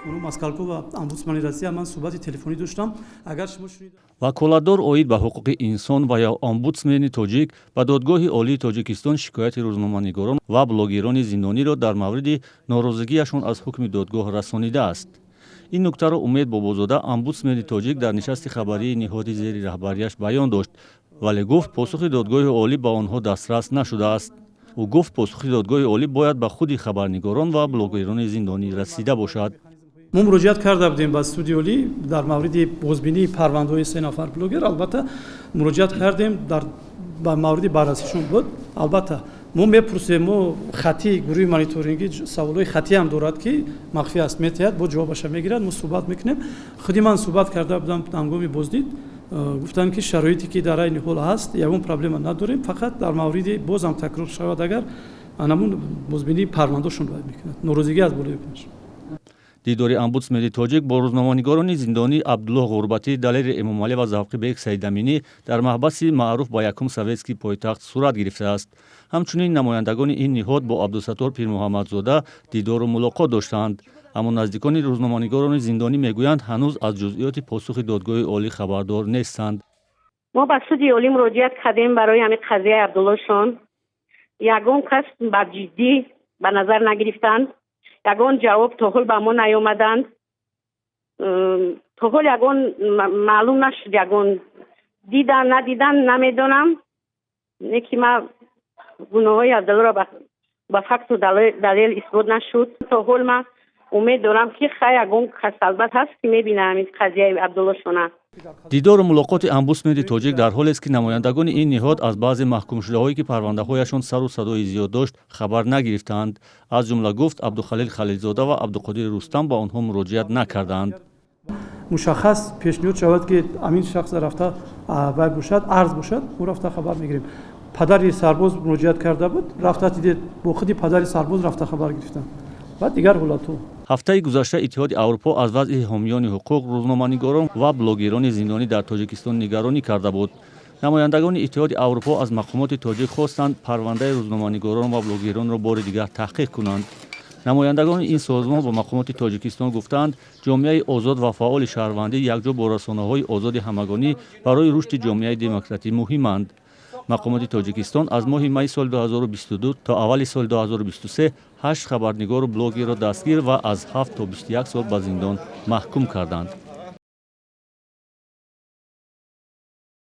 Хонум Москалкова, омбудсмани Россия, ман суҳбати телефонӣ доштам. Агар шумо шунид. Ваколатдор оид ба ҳуқуқи инсон ва ё омбудсмени тоҷик ба Додгоҳи Олии Тоҷикистон шикояти рӯзноманигорон ва блогерони зиндониро дар мавриди норозигиашон аз ҳукми додгоҳ расонидааст. Ин нуктаро Умед Бобозода, омбудсмени тоҷик, дар нишасти хабарии ниҳоди зери раҳбарияш баён дошт, вале гуфт, посухи Додгоҳи Олӣ ба онҳо дастрас нашудааст. Ӯ гуфт, посухи Додгоҳи Олӣ бояд ба худи хабарнигорон ва блогерони зиндонӣ расида бошад. Мо муроҷиат карда будем ба Суди Олӣ дар мавриди бозбинии парвандаҳои се нафар блогер. Албатта, муроҷиат кардем, дар ба мавриди баррасишон буд. Албатта, мо мепурсем, мо хатӣ, гурӯҳи мониторингӣ саволҳои хатӣ ҳам дорад, ки махфӣ аст, метиҳад, бо ҷавобаша мегирад, мо суҳбат мекунем. Худи ман суҳбат карда будам ҳангоми боздид. Гуфтанд, ки шароите, ки дар айни ҳол ҳаст, ягон проблема надорем, фақат дар мавриди, бозам такрор шавад, агар анамун бозбинии парвандошон бояд мекунад, норозигӣ аз болои ҳукмаш. Дидори омбудсмени тоҷик бо рӯзноманигорони зиндонӣ Абдуллоҳ Ғурбатӣ, Далери Эмомалӣ ва Завқибек Саидаминӣ дар маҳбаси маъруф ба якум советский пойтахт сурат гирифтааст. Ҳамчунин намояндагони ин ниҳод бо Абдусаттор Пирмуҳаммадзода дидору мулоқот доштаанд. Аммо наздикони рӯзноманигорони зиндонӣ мегӯянд, ҳанӯз аз ҷузъиёти посухи Додгоҳи Олӣ хабардор нестанд. Мо ба Суди Олӣ муроҷиат кардем барои ҳамин қазияи Абдуллошон. Ягон кас ба ҷиддӣ ба назар нагирифтанд, ягон ҷавоб то ҳол ба мо наёмаданд. То ҳол ягон маълум нашуд, ягон дидан, надидан, намедонам. Не ки ма гуноҳҳои Абдуллоро ба факту далел исбот нашуд. То ҳол ма умед дорам, ки хай, ягон кас албат ҳаст, ки мебинам ҳамин қазияи Абдуллошона. Дидору мулоқоти омбудсмени тоҷик дар ҳолест, ки намояндагони ин ниҳод аз баъзе маҳкумшудаҳое, ки парвандаҳояшон сару садои зиёд дошт, хабар нагирифтаанд. Аз ҷумла, гуфт, Абдухалил Халилзода ва Абдуқодири Рустам ба онҳо муроҷиат накардаанд. Мушаххас пешниҳод шавад, ки амин шахс рафта вай бошад, арз бошад, мо рафта хабар мегирем. Падари сарбоз муроҷиат карда буд, рафта дидед, бо худи падари сарбоз рафта хабар гирифтанд ва дигар ҳолатҳо. Ҳафтаи гузашта Иттиҳоди Аврупо аз вазъи ҳомиёни ҳуқуқ, рӯзноманигорон ва блогерони зиндонӣ дар Тоҷикистон нигаронӣ карда буд. Намояндагони Иттиҳоди Аврупо аз мақомоти тоҷик хостанд, парвандаи рӯзноманигорон ва блогеронро бори дигар таҳқиқ кунанд. Намояндагони ин созмон ба мақомоти Тоҷикистон гуфтаанд, ҷомеаи озод ва фаъоли шаҳрвандӣ якҷо бо расонаҳои озоди ҳамагонӣ барои рушди ҷомеаи демократӣ муҳиманд. Мақомоти Тоҷикистон аз моҳи майи соли 2022 то аввали соли 2023 ҳашт хабарнигору блогерро дастгир ва аз 7 то 21 сол ба зиндон маҳкум карданд.